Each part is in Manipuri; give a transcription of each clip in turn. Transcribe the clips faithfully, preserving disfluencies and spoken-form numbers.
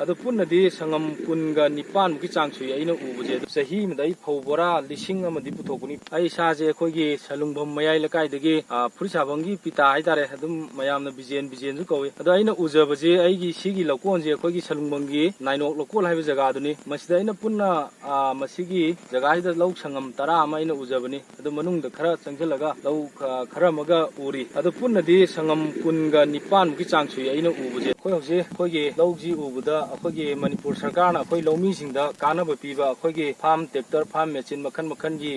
ꯑꯗꯣ ꯄꯨꯟꯅꯗꯤ ꯁꯪꯉꯝ ꯀꯨꯟꯒ ꯅꯤꯄꯥꯟꯃꯨꯛꯀꯤ ꯆꯥꯡ ꯁꯨꯏ ꯑꯩꯅ ꯎꯕꯁꯦ꯫ ꯑꯗꯨ ꯆꯍꯤ ꯑꯃꯗ ꯑꯩ ꯐꯧ ꯕꯣꯔꯥ ꯂꯤꯁꯤꯡ ꯑꯃꯗꯤ ꯄꯨꯊꯣꯛꯄꯅꯤ꯫ ꯑꯩ ꯏꯁꯥꯁꯦ ꯑꯩꯈꯣꯏꯒꯤ ꯁꯂꯨꯡꯕꯝ ꯃꯌꯥꯏ ꯂꯩꯀꯥꯏꯗꯒꯤ, ꯑ, ꯐꯨꯔꯤꯠ ꯁꯥꯐꯝꯒꯤ ꯄꯤꯇꯥ ꯍꯥꯏꯇꯥꯔꯦ, ꯑꯗꯨꯝ ꯃꯌꯥꯝꯅ ꯕꯤꯖꯦꯟ, ꯕꯤꯖꯦꯟꯁꯨ ꯀꯧꯏ꯫ ꯑꯗꯣ ꯑꯩꯅ ꯎꯖꯕꯁꯦ ꯑꯩꯒꯤ ꯁꯤꯒꯤ ꯂꯧꯀꯣꯟꯁꯦ ꯑꯩꯈꯣꯏꯒꯤ ꯁꯂꯨꯡꯕꯝꯒꯤ ꯅꯥꯏꯅꯣꯛ ꯂꯧꯀꯣꯜ ꯍꯥꯏꯕ ꯖꯒꯥꯗꯨꯅꯤ꯫ ꯃꯁꯤꯗ ꯑꯩꯅ ꯄꯨꯟꯅ, ꯑ, ꯃꯁꯤꯒꯤ ꯖꯒꯥꯁꯤꯗ ꯂꯧ ꯁꯪꯉꯝ ꯇꯔꯥ ꯑꯃ ꯑꯩꯅ ꯎꯖꯕꯅꯤ꯫ ꯑꯗꯨ ꯃꯅꯨꯡꯗ ꯈꯔ ꯆꯪꯁꯤꯜꯂꯒ ꯂꯧ, ꯑ, ꯈꯔ ꯑꯃꯒ ꯎꯔꯤ꯫ ꯑꯗꯨ ꯄꯨꯟꯅꯗꯤ ꯁꯪꯉꯝ ꯀꯨꯟꯒ ꯅꯤꯄꯥꯟꯃꯨꯛꯀꯤ ꯆꯥꯡ ꯁꯨꯏ ꯑꯩꯅ ꯎꯕꯁꯦ꯫ ꯑꯩꯈꯣꯏ ꯍꯧꯖꯤꯛ ꯑꯩꯈꯣꯏꯒꯤ ꯂꯧꯁꯤ ꯎꯕꯗ ꯑꯩꯈꯣꯏꯒꯤ ꯃꯅꯤꯄꯨꯔ ꯁꯔꯀꯥꯔꯅ ꯑꯩꯈꯣꯏ ꯂꯧꯃꯤꯁꯤꯡꯗ ꯀꯥꯟꯅꯕ ꯄꯤꯕ ꯑꯩꯈꯣꯏꯒꯤ ꯐꯥꯔꯝ ꯇ꯭ꯔꯦꯛꯇꯔ, ꯐꯥꯔꯝ ꯃꯦꯆꯤꯟ ꯃꯈꯜ ꯃꯈꯜꯒꯤ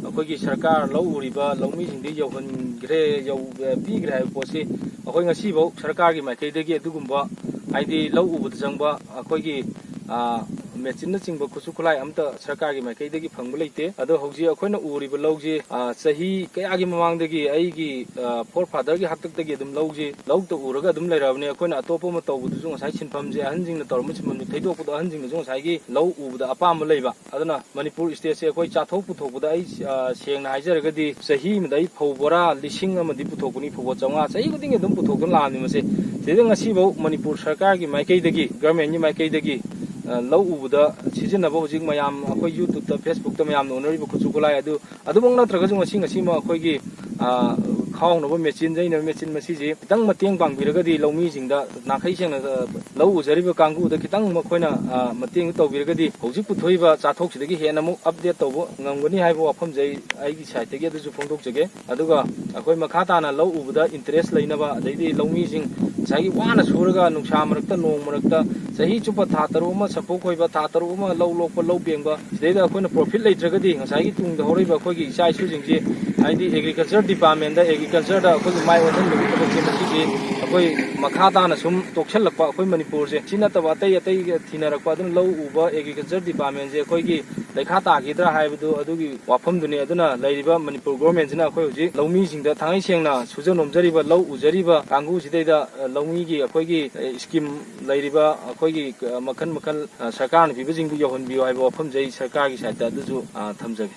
ꯑꯩꯈꯣꯏꯒꯤ ꯁꯔꯀꯥꯔ ꯂꯧ ꯎꯔꯤꯕ ꯂꯧꯃꯤꯁꯤꯡꯗ ꯌꯧꯍꯟꯈ꯭ꯔꯦ, ꯌꯧ-, ꯄꯤꯈ꯭ꯔꯦ ꯍꯥꯏꯕ ꯄꯣꯠꯁꯤ ꯑꯩꯈꯣꯏ ꯉꯁꯤꯐꯥꯎ ꯁꯔꯀꯥꯔꯒꯤ ꯃꯥꯏꯀꯩꯗꯒꯤ ꯑꯗꯨꯒꯨꯝꯕ, ꯍꯥꯏꯗꯤ ꯂꯧ ꯎꯕꯗ ꯆꯪꯕ ꯑꯩꯈꯣꯏꯒꯤ, ꯑ, ꯃꯦꯆꯤꯟꯅꯆꯤꯡꯕ ꯈꯨꯠꯁꯨ ꯈꯨꯠꯂꯥꯏ ꯑꯝꯇ ꯁꯔꯀꯥꯔꯒꯤ ꯃꯥꯏꯀꯩꯗꯒꯤ ꯐꯪꯕ ꯂꯩꯇꯦ꯫ ꯑꯗꯣ ꯍꯧꯖꯤꯛ ꯑꯩꯈꯣꯏꯅ ꯎꯔꯤꯕ ꯂꯧꯁꯤ, ꯑ, ꯆꯍꯤ ꯀꯌꯥꯒꯤ ꯃꯃꯥꯡꯗꯒꯤ ꯑꯩꯒꯤ, ꯑ, forefatherꯒꯤ ꯍꯥꯛꯇꯛꯇꯒꯤ ꯑꯗꯨꯝ ꯂꯧꯁꯤ ꯂꯧꯇ ꯎꯔꯒ ꯑꯗꯨꯝ ꯂꯩꯔꯕꯅꯤ꯫ ꯑꯩꯈꯣꯏꯅ ꯑꯇꯣꯞꯄ ꯑꯃ ꯇꯧꯕꯗꯨꯁꯨ ꯉꯁꯥꯏ ꯁꯤꯟꯐꯝꯁꯦ ꯑꯍꯟꯁꯤꯡꯅ ꯇꯧꯔꯝꯕ ꯁꯤꯟꯐꯝꯗꯨ ꯊꯩꯗꯣꯛꯄꯗꯣ ꯑꯍꯟꯁꯤꯡꯅꯁꯨ ꯉꯁꯥꯏꯒꯤ ꯂꯧ ꯎꯕꯗ ꯑꯄꯥꯝꯕ ꯂꯩꯕ꯫ ꯑꯗꯨꯅ ꯃꯅꯤꯄꯨꯔ stateꯁꯦ ꯑꯩꯈꯣꯏ ꯆꯥꯊꯣꯛ ꯄꯨꯊꯣꯛꯄꯗ ꯑꯩ, ꯑ, ꯁꯦꯡꯅ ꯍꯥꯏꯖꯔꯒꯗꯤ ꯆꯍꯤ ꯑꯃꯗ ꯑꯩ ꯐꯧ ꯕꯣꯔꯥ ꯂꯤꯁꯤꯡ ꯑꯃꯗꯤ ꯄꯨꯊꯣꯛꯄꯅꯤ, ꯐꯧꯕꯣꯠ ꯆꯥꯝꯃꯉꯥ ꯆꯍꯤ ꯈꯨꯗꯤꯡꯒꯤ ꯑꯗꯨꯝ ꯄꯨꯊꯣꯛꯇꯨꯅ ꯂꯥꯛꯑꯕꯅꯤ ꯃꯁꯦ꯫ ꯁꯤꯗ ꯉꯁꯤꯐꯥꯎ ꯃꯅꯤꯄꯨꯔ ꯁꯔꯀꯥꯔꯒꯤ ꯃꯥꯏꯀꯩꯗꯒꯤ, governmentꯀꯤ ꯃꯥꯏꯀꯩꯗꯒꯤ, ꯑ, ꯂꯧ ꯎꯕꯗ ꯁꯤꯖꯤꯟꯅꯕ ꯍꯧꯖꯤꯛ ꯃꯌꯥꯝ ꯑꯩꯈꯣꯏ YouTubeꯇ, Facebookꯇ ꯃꯌꯥꯝꯅ ꯎꯅꯔꯤꯕ ꯈꯨꯠꯁꯨ ꯈꯨꯠꯂꯥꯏ ꯑꯗꯨ ꯑꯗꯨꯃꯛ ꯅꯠꯇ꯭ꯔꯒꯁꯨ ꯉꯁꯤ, ꯉꯁꯤꯃꯛ ꯑꯩꯈꯣꯏꯒꯤ, ꯑ, ꯈꯥꯎꯅꯕ ꯃꯦꯆꯤꯟ, ꯌꯩꯅꯕ ꯃꯦꯆꯤꯟ ꯃꯁꯤꯁꯤ ꯈꯤꯇꯪ ꯃꯇꯦꯡ ꯄꯥꯡꯕꯤꯔꯒꯗꯤ ꯂꯧꯃꯤꯁꯤꯡꯗ, ꯅꯥꯈꯩ ꯁꯦꯡꯅ, ꯑ, ꯂꯧ ꯎꯖꯔꯤꯕ ꯀꯥꯡꯕꯨꯗ ꯈꯤꯇꯪ ꯃꯈꯣꯏꯅ, ꯑ, ꯃꯇꯦꯡ ꯇꯧꯕꯤꯔꯒꯗꯤ ꯍꯧꯖꯤꯛ ꯄꯨꯊꯣꯛꯏꯕ ꯆꯥꯊꯣꯛꯁꯤꯗꯒꯤ ꯍꯦꯟꯅ ꯑꯃꯨꯛ update ꯇꯧꯕ ꯉꯝꯒꯅꯤ ꯍꯥꯏꯕ ꯋꯥꯐꯝꯁꯦ ꯑꯩ, ꯑꯩꯒꯤ sideꯇꯒꯤ ꯑꯗꯨꯁꯨ ꯐꯣꯡꯗꯣꯛꯆꯒꯦ꯫ ꯑꯗꯨꯒ ꯑꯩꯈꯣꯏ ꯃꯈꯥ ꯇꯥꯅ ꯂꯧ ꯎꯕꯗ interest ꯂꯩꯅꯕ, ꯑꯗꯩꯗꯤ ꯂꯧꯃꯤꯁꯤꯡ ꯉꯁꯥꯏꯒꯤ ꯋꯥꯅ ꯁꯨꯔꯒ ꯅꯨꯡꯁꯥ ꯃꯔꯛꯇ, ꯅꯣꯡ ꯃꯔꯛꯇ ꯆꯍꯤ ꯆꯨꯞꯄ ꯊꯥ ꯇꯔꯨꯛ ꯑꯃ ꯁꯝꯄꯣꯛ ꯈꯣꯏꯕ, ꯊꯥ ꯇꯔꯨꯛ ꯑꯃ ꯂꯧ ꯂꯣꯛꯄ, ꯂꯧ ꯄꯦꯡꯕ, ꯁꯤꯗꯩꯗ ꯑꯩꯈꯣꯏꯅ profit ꯂꯩꯇ꯭ꯔꯒꯗꯤ ꯉꯁꯥꯏꯒꯤ ꯇꯨꯡꯗ ꯍꯧꯔꯛꯏꯕ ꯑꯩꯈꯣꯏꯒꯤ ꯏꯆꯥ ꯏꯁꯨꯁꯤꯡꯁꯤ, ꯍꯥꯏꯗꯤ agriculture departmentꯇ, agricultureꯗ ꯑꯩꯈꯣꯏꯒꯤ ꯃꯥꯏ ꯑꯣꯟꯍꯟꯕꯒꯤ ꯊꯕꯛꯁꯦ ꯃꯁꯤꯁꯤ ꯑꯩꯈꯣꯏ ꯃꯈꯥ ꯇꯥꯅ ꯁꯨꯝ ꯇꯣꯛꯁꯜꯂꯛꯄ ꯑꯩꯈꯣꯏ ꯃꯅꯤꯄꯨꯔꯁꯦ, ꯁꯤ ꯅꯠꯇꯕ ꯑꯇꯩ ꯑꯇꯩꯒ ꯊꯤꯅꯔꯛꯄ, ꯑꯗꯨꯅ ꯂꯧ ꯎꯕ agriculture departmentꯁꯦ ꯑꯩꯈꯣꯏꯒꯤ ꯂꯩꯈꯥ ꯇꯥꯈꯤꯗ꯭ꯔꯥ ꯍꯥꯏꯕꯗꯨ ꯑꯗꯨꯒꯤ ꯋꯥꯐꯝꯗꯨꯅꯤ꯫ ꯑꯗꯨꯅ ꯂꯩꯔꯤꯕ ꯃꯅꯤꯄꯨꯔ governmentꯁꯤꯅ ꯑꯩꯈꯣꯏ ꯍꯧꯖꯤꯛ ꯂꯧꯃꯤꯁꯤꯡꯗ ꯊꯥꯡꯉꯩ ꯁꯦꯡꯅ ꯁꯨꯖ ꯅꯣꯝꯖꯔꯤꯕ, ꯂꯧ ꯎꯖꯔꯤꯕ ꯀꯥꯡꯕꯨꯁꯤꯗꯩꯗ, ꯑ, ꯂꯧꯃꯤꯒꯤ ꯑꯩꯈꯣꯏꯒꯤ, ꯑ, scheme ꯂꯩꯔꯤꯕ ꯑꯩꯈꯣꯏꯒꯤ, ꯑ, ꯃꯈꯜ ꯃꯈꯜ, ꯑ, ꯁꯔꯀꯥꯔꯅ ꯄꯤꯕꯁꯤꯡꯗꯨ ꯌꯧꯍꯟꯕꯤꯌꯨ ꯍꯥꯏꯕ ꯋꯥꯐꯝꯁꯦ ꯑꯩ ꯁꯔꯀꯥꯔꯒꯤ sideꯇ ꯑꯗꯨꯁꯨ, ꯑ, ꯊꯝꯖꯒꯦ꯫